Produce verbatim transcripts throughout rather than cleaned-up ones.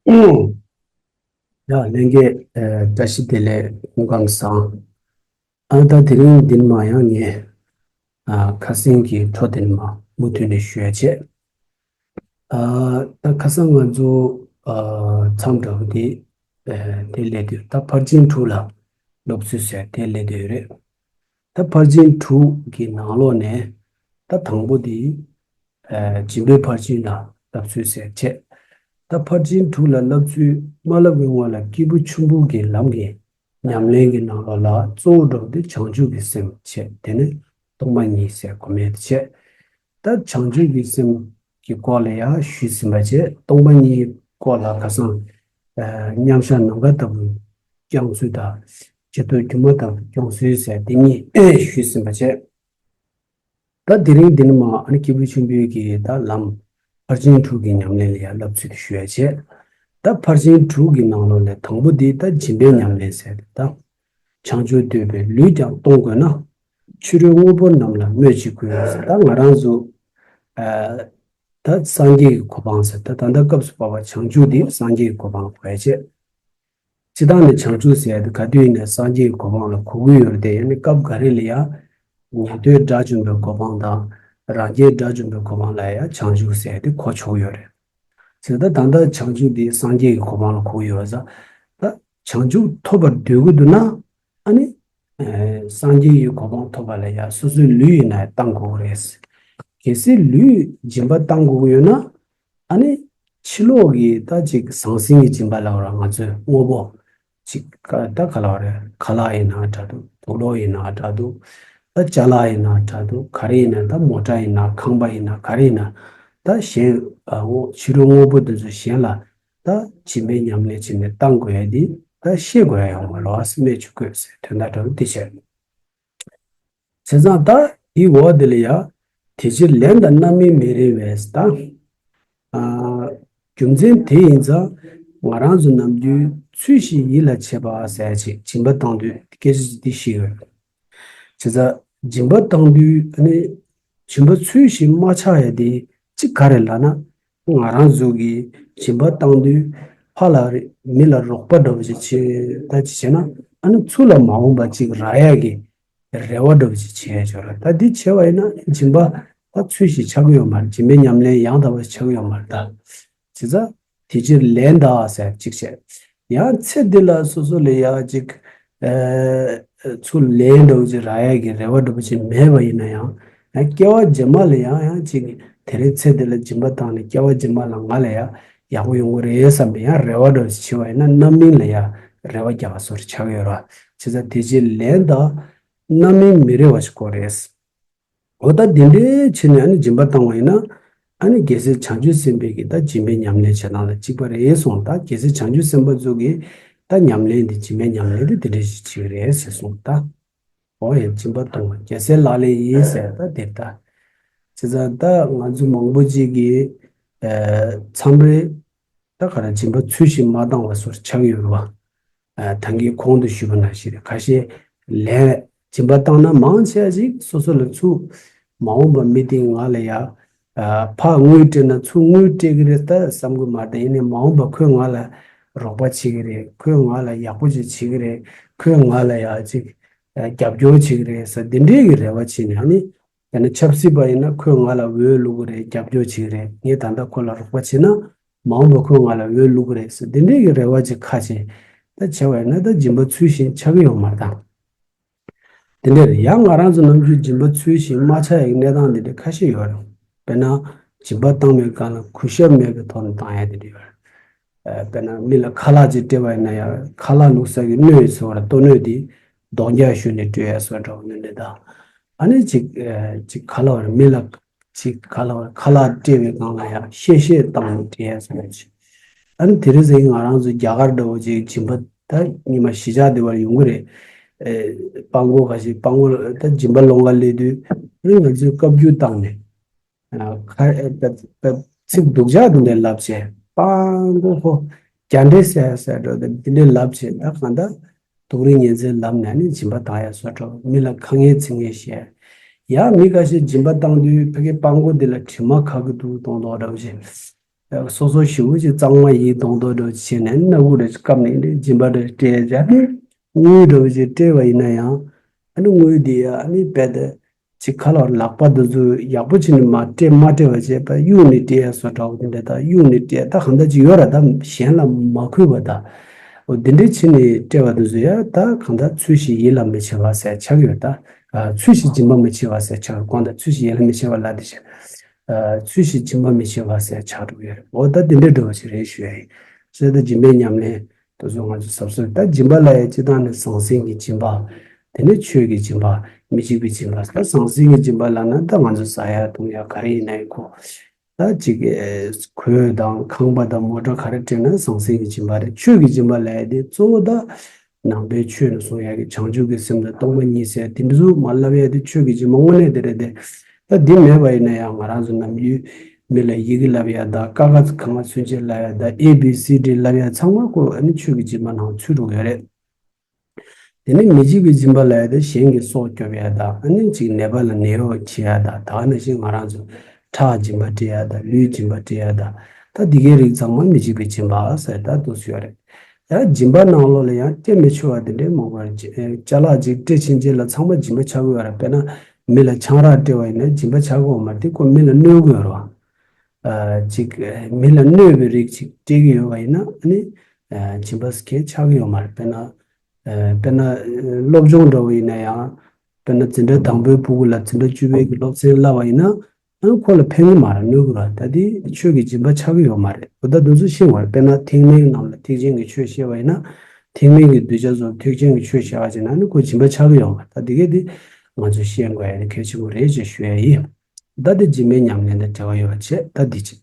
ཡ་ལྷན་རྒྱས། ཨ་བཀྲ་ཤིས་བདེ་ལེགས། སྐུ་ཁམས་བཟང་། ཨ་ད་དེ་རིང་འདི་ནས་མར་ཡང་ངས་ཨ་ཁ་སང་གི་འཕྲོ་དེ་ནས་མར་མུ་མཐུད་ནས་ཞུ་ཡ་བྱས། ཨ་ད་ཁ་སང་ང་ཚོ་ཨ་མཚམས་འདྲ་བོ་དེ་ཨ་དེ་སླེབས་དུས། ད་ཕར་ཕྱིན་དྲུག་ལ་སློབ་ཚུལ་ཟེར་དེ་སླེབས་དུས་རེད། ད་ཕར་ཕྱིན་དྲུག་གི་ནང་ལོགས་ནས་ད་དང་པོ་དེ་ཨ་སྦྱིན་པའི་ཕར་ཕྱིན་ལ་བསླབ་ཚུལ་ཟེར་བྱས། ད་ཕར་ཕྱིན་དྲུག་ལ་བསླབ་ཚུལ་མ་བསླབ་པའི་སྔོན་ལ་སྐྱེས་བུ་ཆེན་པོ་གི་ལམ་གྱི་ཉམས་ལེན་གྱི་ནང་ལོགས་ལ་གཙོ་བོ་འདྲ་བོ་དེ་བྱང་ཆུབ་ཀྱི་སེམས་བྱས། དེ་ནས་སྟོང་པ་ཉིད་ཟེར་གོ་མེད་དེ་བྱས། ད་བྱང་ཆུབ་ཀྱི་སེམས་ཀྱི་སྐོར་ལ་ཡང་ཞུས་ཟིན་པ་བྱས། སྟོང་པ་ཉིད་ཀྱི་སྐོར་ལ་ཁ་སང་ཨ་མཉམ་བཞག་ནམ་མཁའ་ལྟ་བུའི་སྐྱོང་ཚུལ་དང་། བྱེ་ཐང་སྒྱུ་མ་ལྟ་བུའི་སྐྱོང་ཚུལ་ཟེར་དེ་གཉིས་ཞུས་ཟིན་པ་བྱས། ད་དེ་རིང་འདི་ནས་མར་ཨ་ནི་སྐྱེས་བུ་ཆེན་པོའི་གི་ད་ལམ་ཕར་ཕྱིན་དྲུག་གི་ཉམས་ལེན་ལ་ཡང་བསླབ་ཚུལ་དེ་ཞུ་ཡ་བྱས། ད་ཕར་ཕྱིན་དྲུག་གི་ནང་ལོགས་ལས་དང་པོ་འདི་ད་སྦྱིན་པའི་ཉམས་ལེན་ཟེར་ཏེ། ད་བྱང་ཆུབ་འདོད་པས་ལུས་ཀྱང་གཏོང་དགོས་ན། ཕྱི་རོལ་དངོས་པོ་རྣམས་ལ་སྨོས་ཅི་དགོས་ཟེར། ད་ང་རང་ཚོ་ཨ་ད་སངས་རྒྱས་ཀྱི་གོ་འཕང་ཟེར། ད་ད་ལྟ་སྐབས་སུ་བབ་པ་བྱང་ཆུབ་འདི་སངས་རྒྱས་ཀྱི་གོ་འཕང་ལ་གོ་ཡ་བྱས། སྤྱིར་བཏང་ནས་བྱང་ཆུབ་ཟེར་ཡ་དེ་ག་དུས་ཡིན་ནའི་སངས་རྒྱས་ཀྱི་གོ་འཕང་ལ་གོ་གི་ཡོད་རེད་དེ། ཡང་ན་སྐབས་འགའ་རེ་ལ་ཡང་ཉན་ཐོས་དགྲ་བཅོམ་པའི་གོ་འཕང་དང་རང་རྒྱལ་དགྲ་བཅོམ་པའི་གོ་འཕང་ལ་ཡང་བྱང་ཆུབ་ཟེར་ཡ་དེ་གོ་ཆོག་ཡོད་རེད། ཟེར་ད་ད་ལྟ་བྱང་ཆུབ་དེ་སངས་རྒྱས་ཀྱི་གོ་འཕང་ལ་གོ་གི་ཡོད་ས། ད་བྱང་ཆུབ་ཐོབ་པར་འདོད་ཀྱི་འདུག་ན་ཨ་ནི་ཨ་སངས་རྒྱས་ཀྱི་གོ་འཕང་ཐོབ་པ་ལ་ཡང་སོ་སོའི་ལུས་ཡིན་ན་ཡང་བཏང་དགོས་ཀྱི་རེད། གལ་སྲིད་ལུས་སྦྱིན་པ་བཏང་དགོས་ཀྱི་ཡོད་ན། ཨ་ནི་ཕྱི་ལོགས་ཀྱི་ད་ཅིག་ཟང་ཟིང་གི་སྦྱིན་པ་ལབ་ར། ང་ཚོའི་དངོས་པོ་ཅིག་ག་ད་ག་ལབ་རེད། ཁ་ལག་ཡིན་ན་འདྲ་འདུག་དུག་ལོག་ཡིན་ན་འདྲ་འདུག་ད་ཅ་ལག་ཡིན་ན་འདྲ་འདུག་ག་རེ་ཡིན་ན། ད་མོ་ཊ་ཡིན་ན། ཁང་པ་ཡིན་ན། ག་རེ་ཡིན་ན། ད་གཞན་ཨ་འོ་ཕྱི་རོལ་དངོས་པོ་དེ་ཚོ་གཞན་ལ་ད་སྦྱིན་པའི་ཉམས་ལེན་བྱས་ནས་བཏང་དགོས་ཡ་འདི་ད་ཤེས་དགོས་ཡ་ཡོད་མ་རེད་པ། སྨོས་ཅི་དགོས་ཟེར་དོན་དག་འདྲ་བོ་འདི་བྱས། བྱས་ཙང་ད་དེའི་འོག་དེ་ལ་ཡ། དེ་ཕྱིར་ལན་དང་རྣམ་སྨིན་མི་རེ་བས་ད། ཨ་རྒྱུ་མཚན་དེ་ཡིན་ཙང་། ང་རང་ཚོ་ནམ་རྒྱུན་ཚུལ་བཞིན་ཡིད་ལ་བྱེད་པ་ཟེར་ཅིག་སྦྱིན་པ་བཏང་དུས་སྐད་ཆ་ཅིག་འདི་བཤད་ཡོད། བྱས་ཙང་སྦྱིན་པ་བཏང་དུས་ཨ་ནི་སྦྱིན་པ་ཚུལ་བཞིན་མ་ཆགས་ཡ་དེ་ཅིག་ག་རེ་ལབ་ན། ང་རང་ཚོ་གིས་སྦྱིན་པ་བཏང་དུས་ཕར་ལ་རེ་མི་ལ་རོགས་པ་འདྲ་བོ་ཅིག་བྱེད་ད་ཅིག་བྱས་ན། ཨ་ནི་ཚུར་ལ་མ་འོངས་པ་ཅིག་རག་ཡ་གི་རེ་བ་འདྲ་བོ་ཅིག་བྱས་ཡོད་རེད། ད་འདི་བྱས་པ་ཡིན་ན་སྦྱིན་པ་ད་ཚུལ་བཞིན་ཆགས་ཀྱི་ཡོད་མ་རེད། སྦྱིན་པའི་ཉམས་ལེན་ཡང་དག་པ་ཆགས་ཀྱི་ཡོད་མ་རེད་ད། བྱས་ཙང་དེ་ཕྱིར་ལན་དང་ཟེར་ཅིག་བྱས། ཡང་ཚེ་འདི་ལ་སོ་སོ་ལ་ཡ་ཅིག་ཨ་ཚུར་ལན་འདྲ་བོ་ཅིག་རག་ཡ་གི་རེ་བ་འདྲ་བོ་ཅིག་མེད་པ་ཡིན་ན་ཡང་། ཡང་སྐྱེ་བ་རྗེས་མ་ལ་ཡང་ཡང་ཅིག་དེ་རིང་ཚེ་འདི་ལ་སྦྱིན་པ་བཏང་ནས་སྐྱེ་བ་རྗེས་མ་ལ་ང་ལ་ཡ་ཡག་པོ་ཡོང་གི་རེད་བསམ་པའི་ཡང་རེ་བ་འདྲ་བོ་ཅིག་བྱས་པ་ཡིན་ན་རྣམ་སྨིན་ལ་ཡ་རེ་བ་རྒྱག་པ་བཟོ་འདྲ་ཆགས་ཡོད་རེད། བྱས་ཙང་དེ་ཕྱིར་ལན་དང་རྣམ་སྨིན་མི་རེ་བ་ཞིག་དགོས་རེད། འོ་ད་དེ་འདྲའི་ཕྱིར་ནས་ཨ་ནི་སྦྱིན་པ་བཏང་བ་ཡིན་ན། ཨ་ནི་རྒྱལ་སྲས་བྱང་ཆུབ་སེམས་དཔའི་གི་ད་སྦྱིན་པའི་ཉམས་ལེན་བྱེད་སྟངས་དང་གཅིག་པ་རེད་གསུངས། ད་རྒྱལ་སྲས་བྱང་ཆུབ་སེམས་དཔའ་ཚོ་གི་ད་ཉམས་ལེན་དེ་སྦྱིན་པའི་ཉམས་ལེན་དེ་དེ་འདྲ་ཞིག་བྱེད་ཀྱི་རེད་ཟེར་གསུངས། ད་འོ་ཡ་སྦྱིན་པ་གཏོང་བ་རྒྱལ་སྲས་ལག་ལེན་ཡིན་ཟེར། ད་དེ་ལྟ། བྱས་ཙང་ད་ང་ཚོ་མང་པོ་ཅིག་གིས་ཨ་མཚམས་རེ་ད་ག་རེ་སྦྱིན་པ་ཚུལ་བཞིན་མ་བཏང་བ་སོགས་ཆགས་ཡོད་རེད་བ། ཨ་ད་གིན་གོང་དུ་ཞུས་པ་ནང་བཞིན་རེད། ཁ་ཤས་ལན་སྦྱིན་པ་བཏང་ན་མང་ཆེ་བ་ཅིག་སོ་སོ་ལ་ཚུར་མ་འོངས་པ་མི་དེ་ང་ལ་ཡ་ཨ་ཕར་དངུལ་སྤྲད་ན་ཚུར་དངུལ་སྤྲད་ཀྱི་རེད་ད་བསམ་གྱི་མ་རེད། ཡིན་ནའི་མ་འོངས་པ་ཁོས་ང་ལ་རོགས་པ་བྱེད་ཀྱི་རེད། ཁོས་ང་ལ་ཡག་པོ་ཅིག་བྱེད་ཀྱི་རེད། ཁོས་ང་ལ་ཡ་ཅིག་ཨ་རྒྱབ་སྐྱོར་བྱེད་ཀྱི་རེད་ཟེར་འདི་འདྲའི་གི་རེ་བ་བྱས་ནས། ཨ་ནི་ཡང་ན་ཆབ་སྲིད་པ་ཡིན་ན་ཁོས་ང་ལ་འོས་བླུག་གི་རེད། རྒྱབ་སྐྱོར་བྱེད་ཀྱི་རེད། ངས་ད་ལྟ་ཁོ་ལ་རོགས་པ་བྱས་ན་མ་འོངས་པ་ཁོས་ང་ལ་འོས་བླུག་གི་རེད་ཟེར་འདི་འདྲའི་གི་རེ་བ་ཅིག་ཁ་ཕྱེ་ད་བྱས་པ་ཡིན་ན་ད་སྦྱིན་པ་ཚུལ་བཞིན་ཆགས་ཀྱི་ཡོད་མ་རེད་ད། དེ་འདྲ་རེད། ཡང་ང་རང་ཚོ་ནམ་རྒྱུན་སྦྱིན་པ་ཚུལ་བཞིན་མ་ཆགས་ཡག་གི་གནས་སྟངས་འདི་འདྲ་ཁ་ཤས་ཡོད་རེད། དཔེར་ན་སྦྱིན་པ་བཏང་བའི་སྒང་ལ་གུས་ཞབས་མེད་པའི་ཐོག་ནས་བཏང་ཡ་དེ་འདྲ་ཡོད་རེད། ཨ་དཔེར་ན་མི་ལ་ཁ་ལག་ཅིག་སྤྲད་པ་ཡིན་ན་ཡང་ཁ་ལག་བླུགས་ས་གི་སྣོད་ཟེར་བ་རེད། ལྟོ་སྣོད་དེ་རྡོག་རྒྱག་ཞུས་ནས་སྤྲད་ཡ་བཟོ་འདྲ་བོ་འདི་འདྲ་དང་། ཨ་ནི་ཅིག་ཨ་ཅིག་ཁ་ལག་བ་རེད། མི་ལ་ཅིག་ཁ་ལག་བ་རེད། ཁ་ལག་སྤྲད་པའི་སྒང་ལ་ཡང་གཤེ་གཤེ་བཏང་ནས་སྤྲད་ཡ་བཟོ་འདྲ་ཅིག་ཨ་ནི་དེ་རིང་ཟེར་གྱི་ང་རང་ཚོ་རྒྱ་གར་འདྲ་བོ་ཅིག་སྦྱིན་པ་ད་ཉི་མ་གཞིས་ཆགས་དེ་བར་ཡོང་གི་རེད། ཨེ་སྤྲང་པོ་ཁ་ཤས་སྤྲང་པོ་ད་སྦྱིན་པ་སློང་ག་སླེབས་དུས་ཨ་ནི་ང་ཚོས་བཀའ་བཀྱོན་བཏང་ནས། ཁ་ཚིག་སྡུག་ཅག་འདི་འདྲ་ལབ་བྱས། སྤྲང་པོ་ཧོ་རྒྱ་འདྲེ་ཟེར་ཟེར་འགྲོ་དེ་འདི་འདྲ་ལབ་བྱས། ད་གང་ལྟར་སྡུག་རུས་ངན་ཚིག་ལབ་ནས་ནི་སྦྱིན་པ་བཏང་ཡ་བཟོ་འདྲ་བོ། མི་ལ་ཁ་ངན་ཚིག་ངན་བཤད། ཡང་མི་ཁ་ཤས་སྦྱིན་པ་བཏང་དུས་ཕ་གི་སྤྲང་པོ་འདི་ལ་དྲི་མ་ཁ་གི་འདུག་གཏོང་མདོག་འདྲ་བོ་བྱས། སོ་སོ་ཞེ་པོ་ཅིག་གཙང་མ་ཡིད་དོང་དོ་འདྲ་བྱས་ནས་སྣ་ཁུག་འདྲ་བཀབ་ནས་འདྲ་སྦྱིན་པ་འདྲ་སྤྲད་ཡ་ཅིག་ཨ་ནི་དངུལ་འདྲ་བོ་ཅིག་སྤྲད་པ་ཡིན་ན་ཡང་ཨ་ནི་དངུལ་འདི་ཡ་ཨ་ནི་རྦད་དེ་ཅིག་ཁ་ལ་ལག་པ་འདི་ཚོ་ཡག་པོ་བྱས་ནས་མ་སྤྲད་མ་སྤྲད་པ་བྱས་པ་གཡུག་ནས་སྤྲད་ཡ་བཟོ་འདྲ་བོ་འདི་འདྲ་དང་གཡུག་ནས་སྤྲད་ད་གང་ལྟར་ཅིག་ཡོད་ར་ད་གཞན་ལ་མ་གུས་པ་དང་འོ་འདི་འདྲ་བྱས་ནས་སྤྲད་པ་འདི་ཚོ་ཡ་ད་གང་ལྟར་ཚུལ་བཞིན་ཡིད་ལ་མི་བྱེད་པ་ཟེར་ཆགས་ཡོད་ད། ཚུལ་བཞིན་སྦྱིན་པ་མི་བྱེད་པ་ཟེར་ཆགས་དགོངས་དག་ཚུལ་བཞིན་ཡིད་ལ་མི་བྱེད་པ་ལ་དེ་བཞིན། ཚུལ་བཞིན་སྦྱིན་པ་མི་བྱེད་པ་ཟེར་ཆགས་འགྲོ་གི་ཡོད་རེད། འོ་ད་དེ་འདྲའི་འགྲོ་བ་ཞིག་རེད་ཞུ་ཡ་ཡིན། ཟེར་ད་སྦྱིན་པའི་ཉམས་ལེན་དེ་ཚོ་ང་ཚོ་གཟབ་གཟབ་ད་སྦྱིན་པ་ལ་ཡ་སྤྱི་བཏང་ནས་ཟང་ཟིང་གི་སྦྱིན་པ། དེ་ནས་ཆོས་ཀྱི་སྦྱིན་པ། མི་འཇིགས་པའི་སྦྱིན་པ་ད་ཟང་ཟིང་གི་སྦྱིན་པ་ལབ་ན་ད་ང་ཚོ་ཟ་ཡ་འཐུང་ཡ་ག་རེ་ཡིན་ན་ཡང་ཁོ། ད་ཅིག་གོས་དང་ཁང་པ་དང་མོ་ཊ་ག་རེ་སྤྲད་ན་ཟང་ཟིང་གི་སྦྱིན་པ་རེད། ཆོས་ཀྱི་སྦྱིན་པ་ལབ་ཡ་དེ་གཙོ་བོ་ད་ནང་པའི་ཆོས་ནས་གསུང་ཡ་གི་བྱང་ཆུབ་ཀྱི་སེམས་དང་སྟོང་པ་ཉིད་ཟེར་དེ་འདྲ་ཟུག་མ་ལབ་ཡ་དེ་ཆོས་ཀྱི་སྦྱིན་པ་དངོས་གནས་དེ་རེད་དེ། ད་འདི་མེད་པ་ཡིན་ན་ཡང་ང་རང་ཚོ་ནམ་རྒྱུན་མི་ལ་ཡི་གེ་ལབ་ཡ་དང་ཀ་ཁ་གང་ག་ཚུན་ཆད་ལབ་ཡ་དང་ཨེ་བི་སི་ཌི་ལབ་ཡ་ཚང་མ་ཁོ་ཨ་ནི་ཆོས་ཀྱི་སྦྱིན་པ་ནང་ཚུད་འགྲོ་གི་ཡོད་རེད། དེ་ནས་མི་འཇིགས་པའི་སྦྱིན་པ་ལབ་ཡ་དེ་གཞན་གྱི་སྲོག་སྐྱོབ་ཡ་དང་ཨ་ནི་ཅིག་ནད་པ་ལ་ནད་གཡོག་བྱེད་ཡ་དང་ད་ག་ནང་བཞིན་ང་རང་ཚོ་ཁྲག་སྦྱིན་པ་སྤྲད་ཡ་དང་ལུས་སྦྱིན་པ་སྤྲད་ཡ་དང་ད་འདི་གའི་རིགས་ཚང་མ་མི་འཇིགས་པའི་སྦྱིན་པ་ཟེར་ད་འདུག་སེ་ཡོད་རེད། ཡང་སྦྱིན་པ་ནང་ལོགས་ལ་ཡང་སྤྲད་མི་ཆོག་པ་དེ་འདྲའི་མང་པོ་རེད། ཅ་ལག་ཅིག་སྤྲད་ཕྱིན་ཆད་ལ་ཚང་མ་སྦྱིན་པ་ཆགས་ཀྱི་ཡོད་རེད། དཔེར་ན་མི་ལ་ཆང་རག་སྤྲད་པ་ཡིན་ན་སྦྱིན་པ་ཆགས་ཀྱི་ཡོད་མ་རེད། དེ་ཁོ་མི་ལ་གནོད་ཀྱི་ཡོད་རེད་བ། ཅིག་མི་ལ་གནོད་པའི་རིགས་ཅིག་སྤྲད་ཀྱི་ཡོད་པ་ཡིན་ན་ཨ་ནི་སྦྱིན་པ་སྐད་ཆགས་ཀྱི་ཡོད་མ་རེད། དཔེར་ན་དཔེར་ན་སློབ་སྦྱོང་འདྲ་བོ་ཡིན་ན་ཡང་དཔེར་ན་འཛིན་གྲྭ་དང་པོའི་ཕྲུ་གུ་ལ་འཛིན་གྲྭ་བཅུ་པའི་གི་སློབ་ཚན་བསླབ་པ་ཡིན་ན་ཨ་ཁོ་ལ་ཕན་གྱི་མ་རེད། གནོད་ཀྱི་རེད། ད་དེ་ཆོས་ཀྱི་སྦྱིན་པ་ཆགས་ཀྱི་ཡོད་མ་རེད། འོ་ད་དེ་ཚོ་ཤེས་དགོས་རེད། དཔེར་ན་ཐེག་དམན་རྣམས་ལ་ཐེག་ཆེན་གྱི་ཆོས་བཤད་པ་ཡིན་ན་ཐེག་དམན་གྱི་གདུལ་བྱ་ཚོར་ཐེག་ཆེན་གྱི་ཆོས་བཤད་པ་ཅིག་ན་ནི་ཁོ་སྦྱིན་པ་ཆགས་ཀྱི་ཡོད་མ་རེད། ད་དེ་གས་དེ་ང་ཚོས་ཤེས་དགོས་ཡ་ནི་གལ་ཆེན་པོ་རེད་ཅེས་ཞུ་ཡ་ཡིན། ད་དེ་སྦྱིན་པའི་ཉམས་ལེན་དང་འབྲེལ་བ་ཡོད་པ་བྱས་ད་འདི་བྱེད།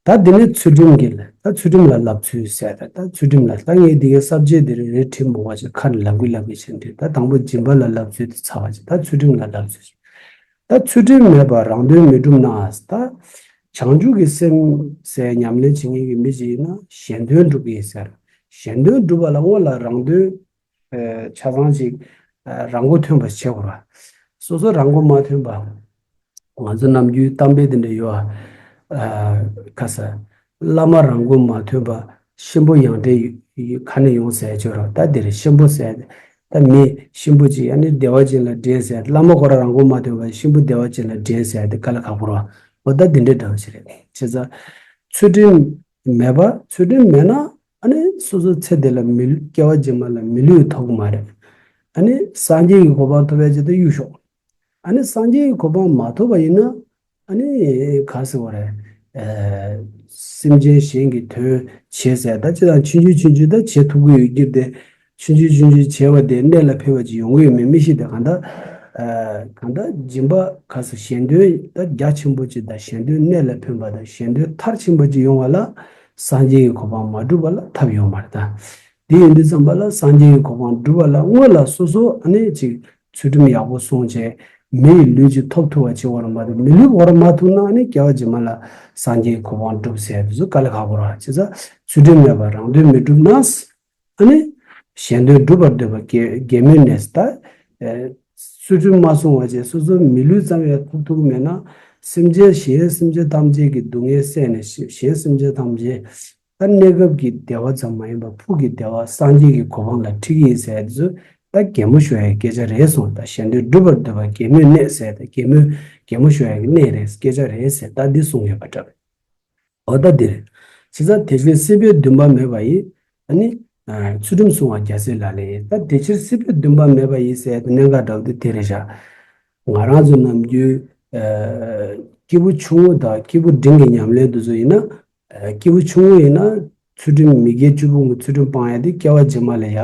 ད་འདི་ནས་ཚུལ་ཁྲིམས་ཀྱི་ལ་ད་ཚུལ་ཁྲིམས་ལ་བསླབ་ཚུལ་ཟེར་ད་ད་ཚུལ་ཁྲིམས་ལ་ད་ངས་འདི་གའི་ས་བཅད་འདི་རེ་རེ་བྲིས་མོ་བ་ཅིག་ཁ་ནས་ལབ་གི་ལབ་གི་བྱས་འདི་ད་དང་པོ་སྦྱིན་པ་ལ་བསླབ་ཚུལ་དེ་ཚར་བ་ཅིག་ད་ཚུལ་ཁྲིམས་ལ་བསླབ་ཚུལ་ད་ཚུལ་ཁྲིམས་མེད་པར་རང་དོན་མི་སྒྲུབ་ན། ད་བྱང་ཆུབ་ཀྱི་སེམས་ཟེར་ཉམས་ལེན་བྱེད་མཁན་གྱི་མི་ཅིག་ཡིན་ན་གཞན་དོན་སྒྲུབ་ཀྱི་ཟེར། གཞན་དོན་སྒྲུབ་པ་ལ་སྔོན་ལ་རང་དོན་ཆ་ཚང་ཅིག་རང་མགོ་ཐོན་པ་བྱེད་དགོས་པ། སོ་སོ་རང་མགོ་མ་ཐོན་པ། ང་ཚོ་ནམ་རྒྱུན་གཏམ་དཔེ་དེ་འདྲ་ཡོད་ཨ། ཁ་ས། བླ་མ་རང་མགོ་མ་ཐོན་པ་གཤིན་པོ་ཡང་འདྲེ་ཡི་ཁ་ནས་ཡོང་ཟེར་ཆོག་རོགས་ད་འདིར་གཤིན་པོ་ཟེར། ད་མི་གཤིན་པོ་ཅིག་ཨ་ནི་བདེ་བ་ཅན་ལ་འདྲེན་ཟེར་བླ་མ་ཁོ་རང་རང་མགོ་མ་ཐོན་པ་གཤིན་པོ་བདེ་བ་ཅན་ལ་འདྲེན་ཟེར་དེ་དཀའ་ལས་ཁག་པོ་རོགས་འོ་ད་འདི་འདྲའི་འདྲ་བ་ཞིག་རེད་བྱས་ཙང་། ཚུལ་ཁྲིམས་མེད་པ་ཚུལ་ཁྲིམས་མེད་ན་ཨ་ནི་སོ་སོ་ཚེ་འདི་ལ་མི་ལུས་སྐྱེ་བ་རྗེས་མ་ལ་མི་ལུས་ཐོབ་ཀྱི་མ་རེད། ཨ་ནི་སངས་རྒྱས་ཀྱི་གོ་འཕང་ཐོབ་པའི་ཆེད་དུ་གཡུག་ཞོག་ཨ་ནི་སངས་རྒྱས་ཀྱི་གོ་འཕང་མ་ཐོབ་པ་ཡིན་ན་ཨ་ནི་ག་ཟེར་བ་རེད། སེམས་ཅན་གཞན་གྱི་དོན་བྱེད་ཟེར་ད་ཅི་དང་ཆུང་ཆུང་ཆུང་ཆུང་ད་བྱེད་ཐུབ་ཀྱི་ཡོད་རྒྱུ་དེ། ཆུང་ཆུང་ཆུང་ཆུང་བྱས་པ་དེ་གནད་ལ་ཕན་པ་ཅིག་ཡོང་གི་ཡོད་མེད་མི་ཤེས་ཏེ་གང་ལྟར། གང་ལྟར་སྦྱིན་པ་ག་ས་གཞན་དོན་ད་རྒྱ་ཆེན་པོ་ཅིག་དང་གཞན་དོན་གནད་ལ་ཕན་པ་དང་གཞན་དོན་མཐར་ཕྱིན་པ་ཅིག་ཡོང་བ་ལ་སངས་རྒྱས་ཀྱི་གོ་འཕང་མ་བསྒྲུབས་པ་ལ་ཐབས་ཡོད་མ་རེད་ད། དེ་ཡིན་དུས་ཙམ་པ་ལ་སངས་རྒྱས་ཀྱི་གོ་འཕང་བསྒྲུབ་པ་ལ་སྔོན་ལ་སོ་སོ་ཨ་ནི་ཅིག་ཚུལ་ཁྲིམས་ཡག་པོ་སྲུང་བྱས་མི་ཡི་ལུས་ཅིག་ཐོབ་ཐུབ་པ་བྱེད་དགོས་རེད་མ་གཏོགས་མི་ལུས་དགོས་རེད་མ་ཐུབ་ན་ཨ་ནི་སྐྱེ་བ་རྗེས་མ་ལ་སངས་རྒྱས་ཀྱི་གོ་འཕང་བསྒྲུབ་ཟེར་དུས་ཚོད་དཀའ་ལས་ཁག་པོ་རེད་བྱས་ཙང་ཚུལ་ཁྲིམས་མེད་པར་རང་དོན་མི་སྒྲུབ་ན། ཨ་ནི། གཞན་དོན་སྒྲུབ་པར་འདོད་པ་གད་གད་མོའི་གནས་སུ་ད། ཚུལ་ཁྲིམས་མ་སྲུང་བ་བྱས་སོ་སོའི་མི་ལུས་ཙམ་ཡང་ཐོབ་ཐུབ་ཀྱི་མེད་ན། སེམས་ཅན་གཞན་སེམས་ཅན་ཐམས་ཅད་ཀྱི་སྡུག་བསྔལ་བསལ་ནས་གཞན་སེམས་ཅན་ཐམས་ཅད། ད་གནས་སྐབས་ཀྱི་བདེ་བ་ཙམ་མ་ཡིན་པར་ཕུགས་ཀྱི་བདེ་བ་སངས་རྒྱས་ཀྱི་གོ་འཕང་ལ་ཁྲིད་ཀྱི་ཡིན་ཟེར་དུས་ད་གད་མོ་ཤོར་ཡའི་སྐད་ཆ་རེད་གསུངས། ད་གཞན་དོན་སྒྲུབ་པར་འདོད་པ་གད་མོའི་གནས་ཟེར་ད་གད་མོ་གད་མོ་ཤོར་ཡའི་གནས་རེད་སྐད་ཆ་རེད་ཟེར་ད་འདི་གསུངས་ཡོད་པ་འདྲ། འོ་ད་འདིར། ཇི་ལྟར་དེ་ཕྱིར་སྲིད་པའི་འདུན་པ་མེད་པ་ཡི། ཨ་ནི། ཚུལ་ཁྲིམས་བསྲུང་བ་རྒྱལ་སྲས་ལག་ལེན་ཡིན། ད་དེ་ཕྱིར་སྲིད་པའི་འདུན་པ་མེད་པ་ཡི་ཟེར་ཡ་དེ་གནད་འགག་འདྲ་བོ་དེ་དེ་རེད་ཤག་ང་རང་ཚོ་ནམ་རྒྱུན། སྐྱེས་བུ་ཆུང་ངུ་དང་སྐྱེས་བུ་འབྲིང་གི་ཉམས་ལེན་དེ་ཚོ་ཡིན་ན། སྐྱེས་བུ་ཆུང་ངུ་ཡིན་ན། ཚུལ་ཁྲིམས་མི་དགེ་བཅུ་སྤོང་གི་ཚུལ་ཁྲིམས་སྤང་ཡ་དེ་སྐྱེ་བ་རྗེས་མ་ལ་ཡ།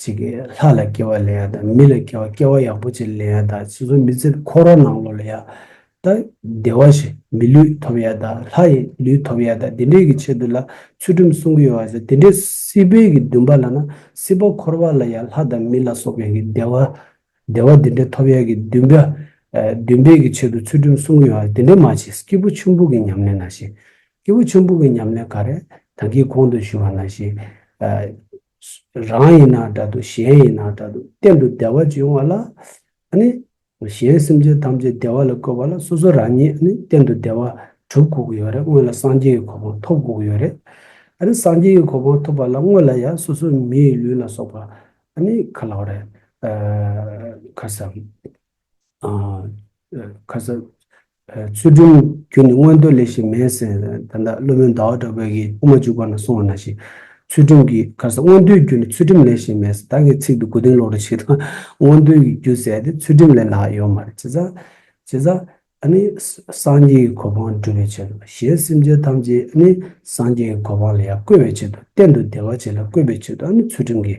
ཅིག་གི་ལྷ་ལ་སྐྱེ་བ་ལེན་ཡ་དང་མི་ལ་སྐྱེ་བ་སྐྱེ་བ་ཡག་པོ་ཅིག་ལེན་ཡ་དང་སོ་སོའི་མི་ཚེ་འཁོར་བ་ནང་ལོགས་ལ་ཡ། ད་བདེ་བ་ཞིག་མི་ལུས་ཐོབ་ཡ་དང་ལྷ་ཡི་ལུས་ཐོབ་ཡ་དང་དེ་འདྲའི་གི་ཆེད་དུ་ལ་ཚུལ་ཁྲིམས་སྲུང་གི་ཡོད་པ་ཟེར་དེ་འདྲའི་སྲིད་པའི་གི་འདུན་པ་ལབ་ན་སྲིད་པ་འཁོར་བ་ལ་ཡང་ལྷ་དང་མི་ལ་སོགས་པའི་གི་བདེ་བ། བདེ་བ་འདི་འདྲ་ཐོབ་ཡ་གི་འདུན་པ། འདུན་པའི་གི་ཆེད་དུ་ཚུལ་ཁྲིམས་སྲུང་གི་ཡོད་པ་དེ་འདྲ་མ་བྱེད། སྐྱེས་བུ་ཆེན་པོ་གི་ཉམས་ལེན་ནང་བཞིན། སྐྱེས་བུ་ཆེན་པོ་གི་ཉམས་ལེན་ག་རེ་ད་གིན་གོང་དུ་ཞུ་བ་ནང་བཞིན། རང་ཡིན་ན་འདྲ་འདུག་གཞན་ཡིན་ན་འདྲ་འདུག་གཏན་དུ་བདེ་བ་ཅིག་ཡོང་བ་ལ། ཨ་ནི། གཞན་སེམས་ཅན་ཐམས་ཅད་བདེ་བ་ལ་བཀོད་པ་ལ་སོ་སོ་རང་ཉིད་ནི་གཏན་དུ་བདེ་བ། སྒྲུབ་དགོས་ཀྱི་ཡོད་རེད། སྔོན་ལ་སངས་རྒྱས་ཀྱི་གོ་འཕང་ཐོབ་དགོས་ཀྱི་ཡོད་རེད། ཨ་ནི་སངས་རྒྱས་ཀྱི་གོ་འཕང་ཐོབ་པ་ལ་སྔོན་ལ་ཡང་སོ་སོའི་མིའི་ལུས་ལ་སོགས་པ་ཨ་ནི་ག་ལབ་རེད། ཨ་ག་ཟེར། ཨ་ག་ཟེར། ཨ་ཚུལ་ཁྲིམས་རྒྱུ་ནི་མངོན་འདོད་ལས་ཤིག་མེད་ཟེར། ད་ལྟ་བློ་སྨོན་ཟླ་བ་གྲགས་པའི་གི་དབུ་མ་འཇུག་པ་ན་གསུངས་པ་ནང་བཞིན། ཚུལ་ཁྲིམས་ཀྱི་ག་ཟེར། མངོན་འདོད་རྒྱུ་ནི་ཚུལ་ཁྲིམས་ལས་ཤིག་མེད་ཟེར། ད་ངས་ཚིག་འདི་མགོ་རྟིང་སློག་རེ་བྱེད་དང་། མངོན་འདོད་ཀྱི་རྒྱུ་ཟེར་དེ་ཚུལ་ཁྲིམས་ལས་ལྷག་ཡོད་མ་རེད། བྱས་ཙང་། བྱས་ཙང་། ཨ་ནི་སངས་རྒྱས་ཀྱི་གོ་འཕང་སྒྲུབ་པའི་ཆེད་དུ། གཞན་སེམས་ཅན་ཐམས་ཅད་ཨ་ནི་སངས་རྒྱས་ཀྱི་གོ་འཕང་ལ་ཡང་བཀོད་པའི་ཆེད་དུ། གཏན་དུ་བདེ་བ་ཅན་ལ་བཀོད་པའི་ཆེད་དུ། ཨ་ནི་ཚུལ་ཁྲིམས་ཀྱི་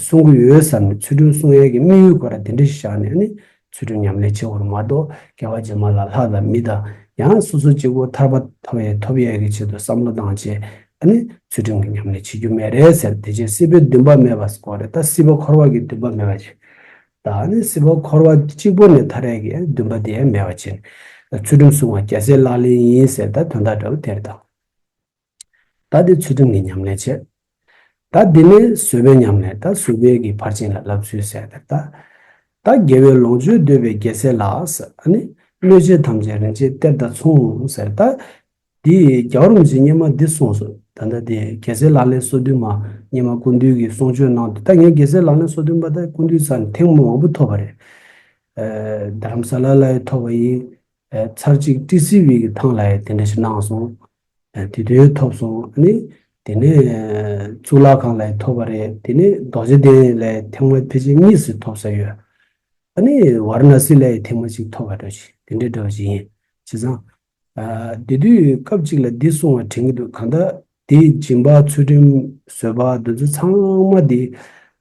སྲུང་གི་ཡོད་བསམ་ནས། ཚུལ་ཁྲིམས་སྲུང་ཡས་ཀྱི་དམིགས་ཡུལ་ཁོ་ར་དེ་འདྲ་ཞིག་བཞག་ནས། ཨ་ནི་ཚུལ་ཁྲིམས་ཉམས་ལེན་བྱེད་དགོས་རེད་མ་གཏོགས། སྐྱེ་བ་རྗེས་མ་ལ་ལྷ་དང་མི་དང་། ཡང་སོ་སོ་གཅིག་པོ་ཐར་པ་ཐོབ་ཡས་ཐོབ་ཡས་ཀྱི་ཆེད་དུ་བསམ་བློ་བཏང་བྱས། ཨ་ནི་ཚུལ་ཁྲིམས་ཀྱི་ཉམས་ལེན་བྱེད་རྒྱུ་མེད་རེད་ཟེར། དེ་བྱས་སྲིད་པའི་འདུན་པ་མེད་པ་ཟེར་གོ་རེད། ད་སྲིད་པ་འཁོར་བ་གི་འདུན་པ་མེད་པ་བྱས། ད་ནི་སྲིད་པ་འཁོར་བ་གཅིག་པོ་ནས་ཐར་ཡས་ཀྱི་འདུན་པ་དེ་ཡང་མེད་པ་བྱས། ཚུལ་ཁྲིམས་སྲུང་བ་རྒྱལ་སྲས་ལག་ལེན་ཡིན་ཟེར། ད་དོན་དག་འདྲ་བོ་དེ་རེད་ད། ད་དེ་ཚུལ་ཁྲིམས་ཀྱི་ཉམས་ལེན་བྱས། ད་དེ་ནས་བཟོད་པའི་ཉམས་ལེན། ད་བཟོད་པའི་གི་ཕར་ཕྱིན་ལ་བསླབ་ཚུལ་ཟེར་ཏེ། ད་ད་དགེ་བའི་ལོངས་སྤྱོད་འདོད་པའི་རྒྱལ་སྲས་ལ་ཟེར། ཨ་ནི་གནོད་བྱེད་ཐམས་ཅད་རིན་ཆེན་གཏེར་དང་མཚུངས་ཟེར། ད་འདི་རྒྱལ་བ་རིན་པོ་ཆེས་སྔོན་མ་འདི་གསུངས་སོང་། ད་ལྟ་དེ་རྒྱལ་སྲས་ལག་ལེན་སོ་བདུན་མ་སྔོན་མ་སྐུ་མདུན་གྱིས་གསུང་ཆོས་གནང་དུས། ད་ངས་རྒྱལ་སྲས་ལག་ལེན་སོ་བདུན་པ་ད་སྐུ་མདུན་ས་ནས་ཐེངས་མ་མང་པོ་ཐོབ་པ་རེད། ཨ་རྡ་རམ་ས་ལ་ལ་ཡང་ཐོབ་པ་ཡིན། ཨ་ཚར་གཅིག་ཏི་སི་ཝི་གི་ཐང་ལ་ཡང་དེ་འདྲ་ཞིག་གནང་སོང་། ཨ་དེ་དུས་ཐོབ་སོང་། ཨ་ནི་དེ་ནས་གཙུག་ལག་ཁང་ལ་ཡང་ཐོབ་པ་རེད། དེ་ནས་རྡོ་རྗེ་གདན་ལ་ཡང་ཐེངས་མ་ཕལ་ཆེར་གཉིས་སུ་ཐོབ་ས་ཡོད། ཨ་ནི་ཝཱ་ར་ཎ་སི་ལ་ཡང་ཐེངས་མ་གཅིག་ཐོབ་པ་འདྲ་ཞིག་དེ་འདྲ་འདྲ་བ་ཞིག་ཡིན། བྱས་ཙང་། ཨ་དེ་དུས་སྐབས་གཅིག་ལ་འདི་གསུང་བ་དྲན་གྱི་འདུག། གང་ལྟར་དེའི་སྦྱིན་པ་ཚུལ་ཁྲིམས་བཟོད་པ་འདི་ཚོ་ཚང་མ་དེ་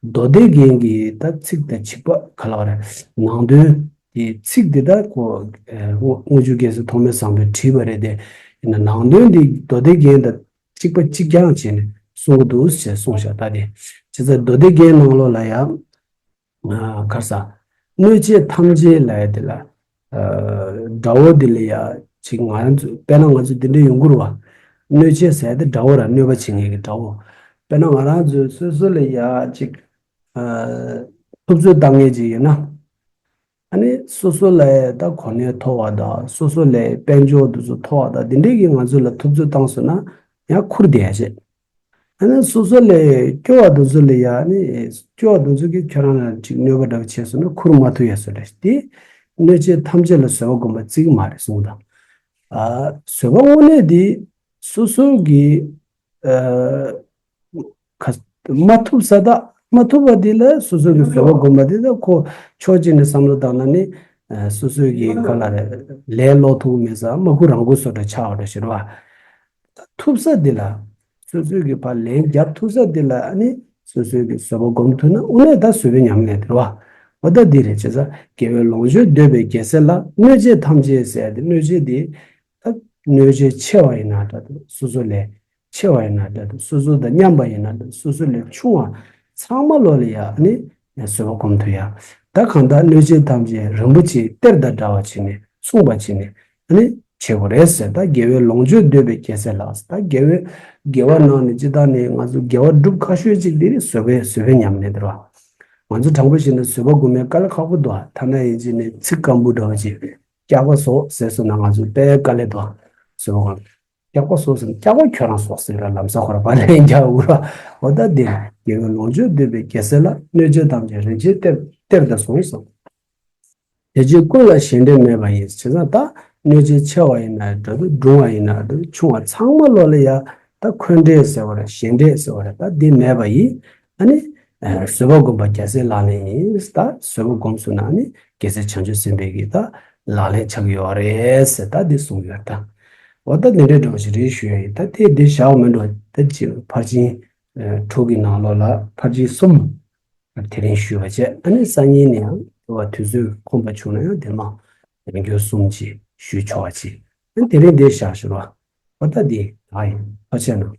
མདོ་སྡེ་རྒྱན་གྱི་ད་ཚིག་དང་བྱིས་པ་ག་ལབ་རེད། ནང་དོན་དེ་ཚིག་དེ་ད་ཁོ་ཨ་དངུལ་ཆུ་རྒྱལ་མཚན་ཐོགས་མེད་བཟང་པོས་བྲིས་པ་རེད་དེ། ཡིན་ན་ནང་དོན་དེ་མདོ་སྡེ་རྒྱན་དང་གཅིག་པ་གཅིག་རྐྱང་བྱས་ནས་གསུང་གི་འདུག་ཅེས་གསུངས་ཤག། ད་དེ་བྱས་ཙང་མདོ་སྡེ་རྒྱན་ནང་ལོགས་ལ་ཡང་། ཨ་ག་རེ་ཟ། གནོད་བྱེད་ཐམས་ཅད་ལབ་ཡ་དེ་ལ། ཨ་དགྲ་བོ་དེ་ལ་ཡ་ཅིག་ང་རང་ཚོ་དཔེར་ན་ང་ཚོ་དེ་འདྲ་ཡོང་གི་རེད་བ། གནོད་བྱེད་ཟེར་ཡ་དེ་དགྲ་བོ་ར། གནོད་པ་བྱེད་མཁན་གྱི་དགྲ་བོ། དཔེར་ན་ང་རང་ཚོ་སོ་སོ་ལ་ཡ་ཅིག་ཨ་ཐུབ་ཚོད་བཏང་མཁན་ཅིག་ཡོད་ན། ཨ་ནི་སོ་སོ་ལ་ད་གོ་གནས་མཐོ་བ་དང་། སོ་སོ་ལ་དཔལ་འབྱོར་དེ་ཚོ་མཐོ་བ་དང་། དེ་འདྲས་ཀྱིས་ང་ཚོ་ལ་ཐུབ་ཚོད་བཏང་སོང་ན་ཡང་ཁུར་བསྡད་ཡ་བྱེད། ཨ་ནི་སོ་སོ་ལས་སྐྱོ་བ་དེ་ཚོ་ལ་ཡ། ཨ་ནི་སྐྱོ་བ་དེ་ཚོ་གིས་ཁྱོད་རང་ལ་ཅིག་གནོད་པ་འདྲ་བ་བྱས་སོང་ན་ཁུར་མ་ཐུབ་ཡ་བཟོ་འདྲ་ཞིག་དེ། གནོད་བྱེད་ཐམས་ཅད་ལ་བཟོད་པ་སྒོམ་པ་བརྩི་གི་མ་རེད་གསུངས་དང་། ཨ་བཟོད་པ་དངོས་གནས་དེ་སོ་སོ་གི་ཨ་ག་མ་ཐུབ་ས་དང་། མ་ཐུབ་པ་དེ་ལ་སོ་སོ་གི་བཟོད་པ་སྒོམ་པ་དེ་དང་། ཁོ་ཕྱོགས་གཅིག་ནས་བསམ་བློ་བཏང་ན་ནི། ཨ་སོ་སོ་གི་ག་ལབ་རེད། ལས་ལོག་ཐུབ་མེད་ས། མ་ཁུ་རང་ཁུ་བཟོ་འདྲ་ཆགས་པ་འདྲ་ཞིག་རེད་བ། ཐུབ་ས་དེ་ལ། སོ་སོའི་གི་ཕར་ལན་རྒྱབ་ཐུབ་ས་དེ་ལ་ཨ་ནི་སོ་སོའི་གི་བཟོད་པ་སྒོམ་ཐུབ་ན་དངོས་གནས་ད་བཟོད་པའི་ཉམས་ལེན་དེ་རེད་བ། འོ་ད་འདི་རེད། བྱས་ཙང་དགེ་བའི་ལོངས་སྤྱོད་འདོད་པའི་རྒྱལ་སྲས་ལ། གནོད་བྱེད་ཐམས་ཅད་ཟེར་ཡ་དེ། གནོད་བྱེད་དེ་ད་གནོད་བྱེད་ཆེ་བ་ཡིན་ན་འདྲ་འདུག། སོ་སོ་ལས་ཆེ་བ་ཡིན་ན་འདྲ་འདུག། སོ་སོ་དང་མཉམ་པ་ཡིན་ན་འདྲ་འདུག། སོ་སོ་ལས་ཆུང་བ་ཚང་མ་ལོ་ལ་ཡ་ཨ་ནི་བཟོད་པ་སྒོམ་ཐུབ་ཡ། ད་གང་ལྟར་གནོད་བྱེད་ཐམས་ཅད་རིན་པོ་ཆེའི་གཏེར་དང་འདྲ་བ་བྱས་ནས་སྲུང་བ་བྱས་ནས། ཨ་ནི་བྱེད་དགོས་རེད་ཟེར། ད་དགེ་བའི་ལོངས་སྤྱོད་འདོད་པའི་རྒྱལ་སྲས་ལགས། ད་དགེ་བའི་དགེ་བ་ནང་ནས་སྤྱིར་བཏང་ནས་ང་ཚོ་དགེ་བ་སྒྲུབ་ཁག་ཤོས་གཅིག་དེ་ནི་བཟོད་པའི་བཟོད་པའི་ཉམས་ལེན་དེ་རེད་བ། ང་ཚོ་དྲང་པོ་བཤད་ན་བཟོད་པ་སྒོམ་ཡ་དཀའ་ལས་ཁག་པོ་འདུག། ཐ་ན་ཡིན་གཅིག་ནས་ཚིག་སྐམ་པོ་འདྲ་བ་ཅིག་སྐྱག་པ་ཟོ་ཟེར་སོང་ན་ང་ཚོ་དཔེ་དཀའ་ལས་འདུག། བཟོད་པ་སྒོམ། སྐྱག་པ་ཟོ་ཟེར་ན་སྐྱག་པ་ཁྱོད་རང་ཟོ་ཟེར་ར། ལམ་སང་ཁོ་རང་ཕར་ལན་རྒྱག་འུར་ར། འོ་ད་འདི་དགེ་བའི་ལོངས་སྤྱོད་འདོད་པའི་རྒྱལ་སྲས་ལ། གནོད་བྱེད་ཐམས་ཅད་རིན་ཆེན་གཏེར་གཏེར་དང་མཚུངས་སོ། དེ་ཕྱིར་ཀུན་ལ་ཞེ་འགྲས་མེད་པ་ཡིན། བྱས་ཙང་ད་གནོད་བྱེད་ཆེ་བ་ཡིན་ན་འདྲ་འདུག། འབྲིང་བ་ཡིན་ན་འདྲ་འདུག། ཆུང་བ་ཚང་མ་ལོ་ལ་ཡ་ད་འཁོན་འགྲས་ཟེར་བ་རེད། ཞེ་འགྲས་ཟེར་བ་རེད། ད་འདི་མེད་པ་ཡིན། ཨ་ནི་ཨ་བཟོད་པ་སྒོམ་པ་རྒྱལ་སྲས་ལག་ལེན་ཡིན། ད་བཟོད་པ་སྒོམ་སོང་ན་ཨ་ནི་རྒྱལ་སྲས་བྱང་ཆུབ་སེམས་དཔའི་གི་ད་ལག་ལེན་ཆགས་ཀྱི་ཡོད་རེད་ཟེར། ད་འདི་གསུངས་ཡོད་ད། འོ་ད་འདི་འདྲའི་འདྲ་བ་ཞིག་རེད་ཞུ་ཡ་ཡིན། ད་དེ་འདི་བཞག་མི་འགྲོ། ད་ཅི་ཕར་ཕྱིན་ཨ་དྲུག་གི་ནང་ལོགས་ལ་ཕར་ཕྱིན་གསུམ་དེ་རིང་ཞུས་པ་བྱས། ཨ་ནི་སང་ཉིན་ནས་ཡང་དེ་བ་དུས་ཚོད་ཁོམ་པ་བྱུང་ན་ཡང་དེ་མ་རིང་སྐྱོར་གསུམ་ཅིག་ཞུས་ཆོག་པ་ཅིག། ཨ་ནི་དེ་རིང་འདི་བཞག་ཞུ་རོགས། འོ་ད་འདི་ད་ཡིན། ཐུགས་རྗེ་གནང་།